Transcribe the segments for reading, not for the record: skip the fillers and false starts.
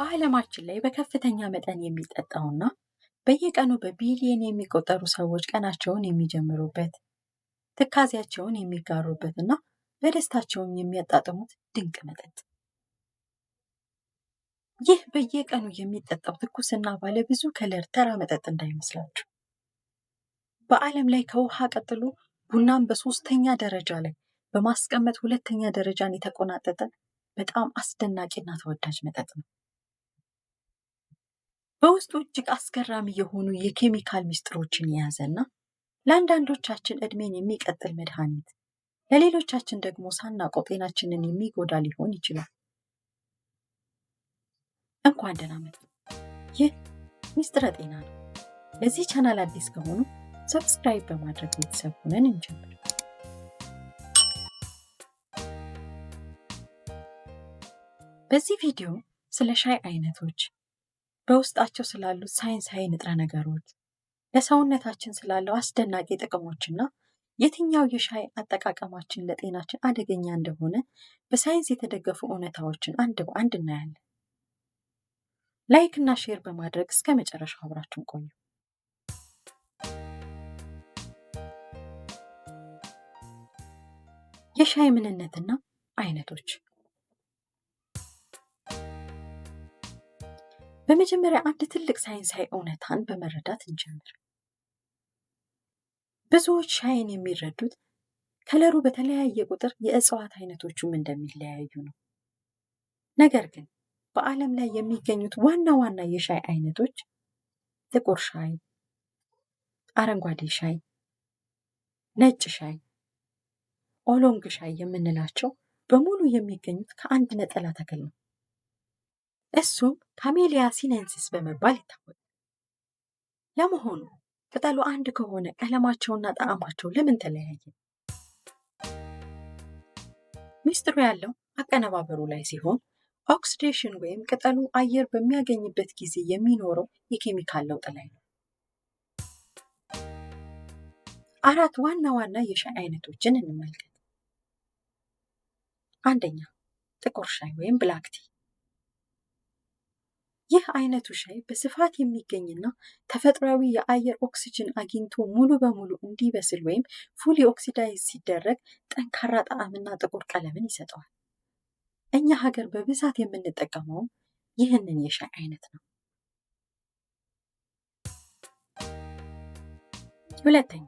በዓለማችን ላይ በከፍተኛ መጠን የሚጠጣውና በየቀኑ በቢሊየን የሚቆጠሩ ሰዎች ቀናቸውን የሚጀምሩበት፣ ትካዜያቸውን የሚጋሩበትና በደስታቸውም የሚያጣጥሙት ድንቅ መጠጥ። ይህ በየቀኑ የሚጠጣው ትኩስና ባለ ብዙ color ተራ መጠጥ እንዳይመስላችሁ። በዓለም ላይ ከውሃ ቀጥሎ ቡናን በሶስተኛ ደረጃ ላይ በማስቀመጥ ሁለተኛ ደረጃን የተቆናጠጠ በጣም አስደናቂና ተወዳጅ መጠጥ ነው። በውስጡ እጅግ አስገራሚ የሆኑ የኬሚካል ሚስጥሮችን የያዘና ለአንዳንዶቻችን እድሜን የሚቀጥል መድኃኒት፣ ለሌሎቻችን ደግሞ ሳናውቀው ጤናችንን የሚጎዳ ሊሆን ይችላል። እንኳን ደህና መጡ። ይህ ሚስጥረ ጤና ነው። ለዚህ ቻናል አዲስ ከሆኑ subscribe በማድረግ ቤተሰብ ሆነን እንጀምር። በዚህ ቪዲዮ ስለ ሻይ አይነቶች፣ በውስጣቸው ስላሉት ሳይንሳዊ ንጥረ ነገሮች፣ ለሰውነታችን ስላለው አስደናቂ ጥቅሞችና የትኛው የሻይ አጠቃቀማችን ለጤናችን አደገኛ እንደሆነ በሳይንስ የተደገፉ እውነታዎችን አንድ በአንድ እናያለን። Like እና share በማድረግ እስከ መጨረሻው አብራችሁን ቆዩ። የሻይ ምንነትና አይነቶች። በመጀመሪያ አንድ ትልቅ ሳይንሳዊ እውነታን በመረዳት እንጀምር። ብዙዎች ሻይን የሚረዱት ከለሩ በተለያየ ቁጥር የእጽዋት አይነቶቹም እንደሚለያዩ ነው። ነገር ግን በዓለም ላይ የሚገኙት ዋና ዋና የሻይ አይነቶች ጥቁር ሻይ፣ አረንጓዴ ሻይ፣ ነጭ ሻይ፣ oolong ሻይ የምንላቸው በሙሉ የሚገኙት ከአንድ ነጠላ ተክል ነው። እሱም Camellia sinensis በመባል ይታወቃል። ለመሆኑ ቅጠሉ አንድ ከሆነ ቀለማቸውና ጣዕማቸው ለምን ተለያየ? ሚስጥሩ ያለው አቀነባበሩ ላይ ሲሆን oxidation ወይም ቅጠሉ አየር በሚያገኝበት ጊዜ የሚኖረው የኬሚካል ለውጥ ላይ ነው። አራት ዋና ዋና የሻይ አይነቶችን እንመልከት። አንደኛ፣ ጥቁር ሻይ ወይም black tea። ይህ አይነቱ ሻይ በስፋት የሚገኝና ተፈጥሯዊ የአየር ኦክስጅን አግኝቶ ሙሉ በሙሉ እንዲበስል ወይም fully oxidize ሲደረግ ጠንካራ ጣዕምና ጥቁር ቀለምን ይሰጠዋል። እኛ ሀገር በብዛት የምንጠቀመው ይህንን የሻይ አይነት ነው። ሁለተኛ፣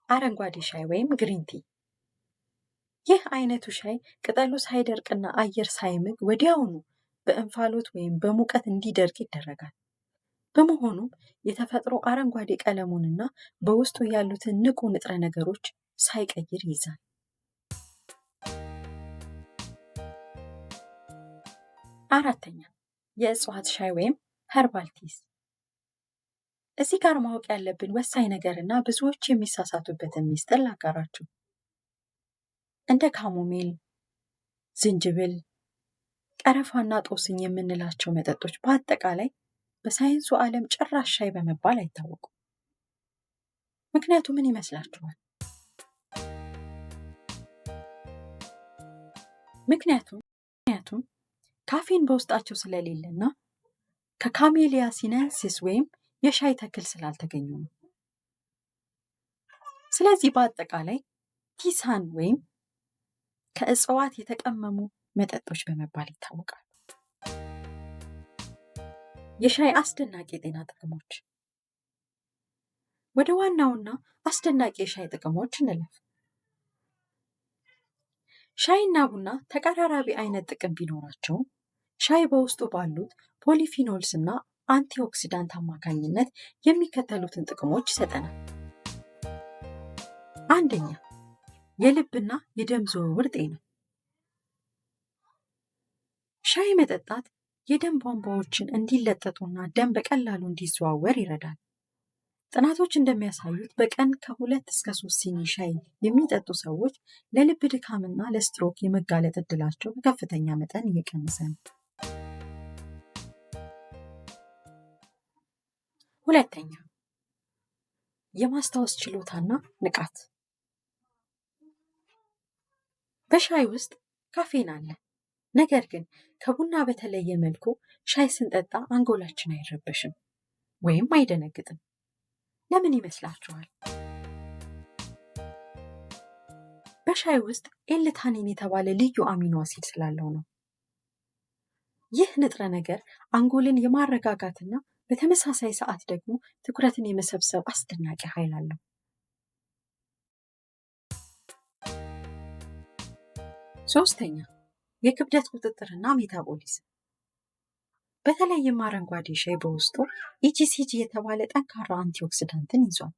አረንጓዴ ሻይ ወይም green tea። ይህ አይነቱ ሻይ ቅጠሉ ሳይደርቅና አየር ሳይምግ ወዲያውኑ በእንፋሎት ወይም በሙቀት እንዲደርቅ ይደረጋል። በመሆኑም የተፈጥሮ አረንጓዴ ቀለሙንና በውስጡ ያሉትን ንቁ ንጥረ ነገሮች ሳይቀይር ይይዛል። አራተኛ፣ የእጽዋት ሻይ ወይም herbal teas። እዚህ ጋር ማወቅ ያለብን ወሳኝ ነገርና ብዙዎች የሚሳሳቱበትን ሚስጥር ላጋራችሁ። እንደ chamomile፣ ዝንጅብል፣ ቀረፋና ጦስኝ የምንላቸው መጠጦች በአጠቃላይ በሳይንሱ ዓለም ጭራሽ ሻይ በመባል አይታወቁም። ምክንያቱ ምን ይመስላችኋል? ምክንያቱም ካፌን በውስጣቸው ስለሌለና ከ Camellia sinensis ወይም የሻይ ተክል ስላልተገኙ ነው። ስለዚህ በአጠቃላይ tisane ወይም ከእጽዋት የተቀመሙ መጠጦች በመባል ይታወቃሉ። የሻይ አስደናቂ የጤና ጥቅሞች። ወደ ዋናውና አስደናቂ የሻይ ጥቅሞች እንለፍ። ሻይና ቡና ተቀራራቢ አይነት ጥቅም ቢኖራቸውም ሻይ በውስጡ ባሉት polyphenols እና antioxidant አማካኝነት የሚከተሉትን ጥቅሞች ይሰጠናል። አንደኛ፣ የልብና የደም ዝውውር ጤና። ሻይ መጠጣት የደም ቧንቧዎችን እንዲለጠጡና ደም በቀላሉ እንዲዘዋወር ይረዳል። ጥናቶች እንደሚያሳዩት በቀን ከ2 እስከ 3 ሲኒ ሻይ የሚጠጡ ሰዎች ለልብ ድካምና ለስትሮክ የመጋለጥ እድላቸው በከፍተኛ መጠን እየቀነሰ ነው። ሁለተኛ፣ የማስታወስ ችሎታና ንቃት። በሻይ ውስጥ ካፌን አለ። ነገር ግን ከቡና በተለየ መልኩ ሻይ ስንጠጣ አንጎላችን አይረበሽም ወይም አይደነግጥም። ለምን ይመስላችኋል? በሻይ ውስጥ L-theanine የተባለ ልዩ አሚኖ አሲድ ስላለው ነው። ይህ ንጥረ ነገር አንጎልን የማረጋጋትና በተመሳሳይ ሰዓት ደግሞ ትኩረትን የመሰብሰብ አስደናቂ ኃይል አለው። ሶስተኛ፣ የክብደት ቁጥጥርና metabolism። በተለይም አረንጓዴ ሻይ በውስጡ EGCG የተባለ ጠንካራ antioxidant ን ይዟል።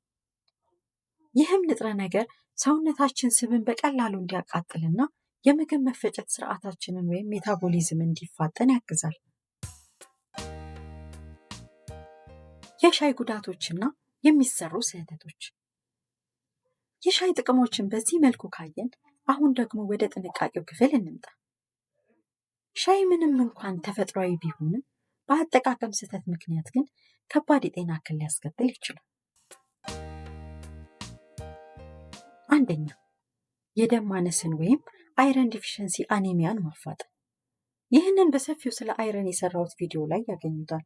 ይህም ንጥረ ነገር ሰውነታችን ስብን በቀላሉ እንዲያቃጥልና የምግብ መፈጨት ስርዓታችንን ወይም metabolism እንዲፋጠን ያግዛል። የሻይ ጉዳቶችና የሚሰሩ ስህተቶች። የሻይ ጥቅሞችን በዚህ መልኩ ካየን አሁን ደግሞ ወደ ጥንቃቄው ክፍል እንምጣ። ሻይ ምንም እንኳን ተፈጥሯዊ ቢሆንም በአጠቃቀም ስህተት ምክንያት ግን ከባድ የጤና እክል ሊያስከትል ይችላል። አንደኛ፣ የደም ማነስን ወይም iron deficiency anemia ን ማፋጠን። ይህንን በሰፊው ስለ iron የሰራሁት ቪዲዮ ላይ ያገኙታል።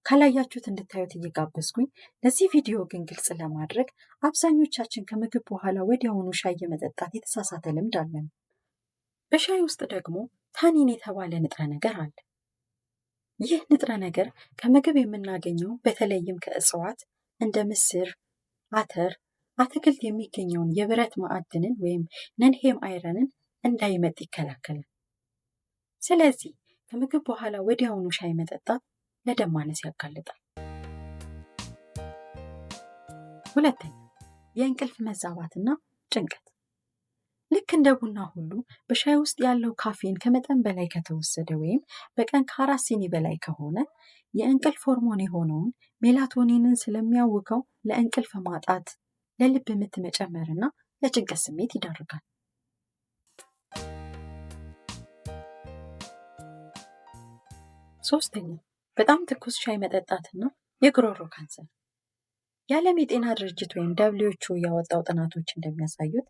ካላያችሁት እንድታዩት እየጋበዝኩኝ፣ ለዚህ ቪዲዮ ግን ግልጽ ለማድረግ አብዛኞቻችን ከምግብ በኋላ ወዲያውኑ ሻይ የመጠጣት የተሳሳተ ልምድ አለን። በሻይ ውስጥ ደግሞ tannin የተባለ ንጥረ ነገር አለ። ይህ ንጥረ ነገር ከምግብ የምናገኘው በተለይም ከእጽዋት እንደ ምስር፣ አተር፣ አትክልት የሚገኘውን የብረት ማዕድንን ወይም non-heme iron ን እንዳይመጥ ይከላከላል። ስለዚህ ከምግብ በኋላ ወዲያውኑ ሻይ መጠጣት ለደም ማነስ ያጋልጣል። ሁለተኛ፣ የእንቅልፍ መዛባትና ጭንቀት። ልክ እንደ ቡና ሁሉ በሻይ ውስጥ ያለው ካፌን ከመጠን በላይ ከተወሰደ ወይም በቀን ከ4 ሲኒ በላይ ከሆነ የእንቅልፍ ሆርሞን የሆነውን ሜላቶኒንን ስለሚያውከው ለእንቅልፍ ማጣት፣ ለልብ ምት መጨመርና ለጭንቀት ስሜት ይዳርጋል። ሶስተኛ፣ በጣም ትኩስ ሻይ መጠጣትና የጉሮሮ ካንሰር። የዓለም የጤና ድርጅት ወይም WHO ያወጣው ጥናቶች እንደሚያሳዩት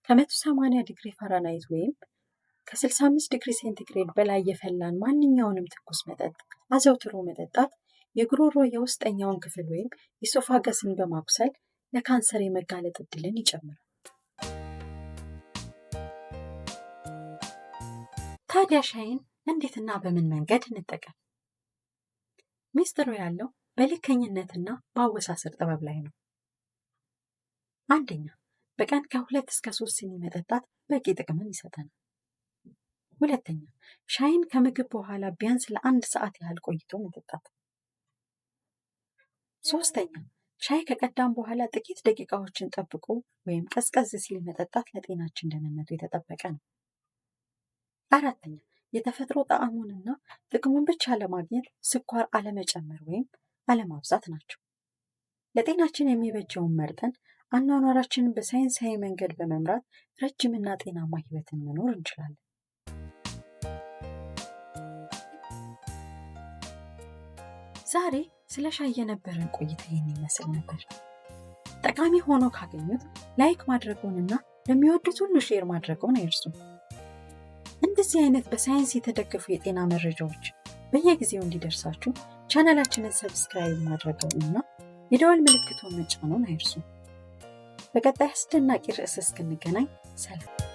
ከ180 ዲግሪ ፋራናይት ወይም ከ65 ዲግሪ ሴንቲግሬድ በላይ የፈላን ማንኛውንም ትኩስ መጠጥ አዘውትሮ መጠጣት የጉሮሮ የውስጠኛውን ክፍል ወይም esophagus ን በማቁሰል ለካንሰር የመጋለጥ እድልን ይጨምራል። ታዲያ ሻይን እንዴትና በምን መንገድ እንጠቀም? ሚስጥሩ ያለው በልከኝነትና በአወሳሰድ ጥበብ ላይ ነው። አንደኛ፣ በቀን ከ2 እስከ 3 ሲኒ መጠጣት በቂ ጥቅምን ይሰጠናል። ሁለተኛ፣ ሻይን ከምግብ በኋላ ቢያንስ ለአንድ ሰዓት ያህል ቆይቶ መጠጣት። ሶስተኛ፣ ሻይ ከቀዳም በኋላ ጥቂት ደቂቃዎችን ጠብቆ ወይም ቀዝቀዝ ሲል መጠጣት ለጤናችን ደህንነቱ የተጠበቀ ነው። አራተኛ፣ የተፈጥሮ ጣዕሙንና ጥቅሙን ብቻ ለማግኘት ስኳር አለመጨመር ወይም አለማብዛት ናቸው። ለጤናችን የሚበጀውን መርጠን አኗኗራችንን በሳይንሳዊ መንገድ በመምራት ረጅምና ጤናማ ሕይወትን መኖር እንችላለን። ዛሬ ስለ ሻይ የነበረን ቆይታ ይህን ይመስል ነበር። ጠቃሚ ሆኖ ካገኙት like ማድረግዎንና ለሚወዱት ሁሉ share ማድረግዎን አይርሱ። እንደዚህ አይነት በሳይንስ የተደገፉ የጤና መረጃዎች በየጊዜው እንዲደርሳችሁ ቻናላችንን subscribe ማድረግዎንና የደወል ምልክቱን መጫኑን አይርሱ። በቀጣይ አስደናቂ ርዕስ እስክንገናኝ ሰላም።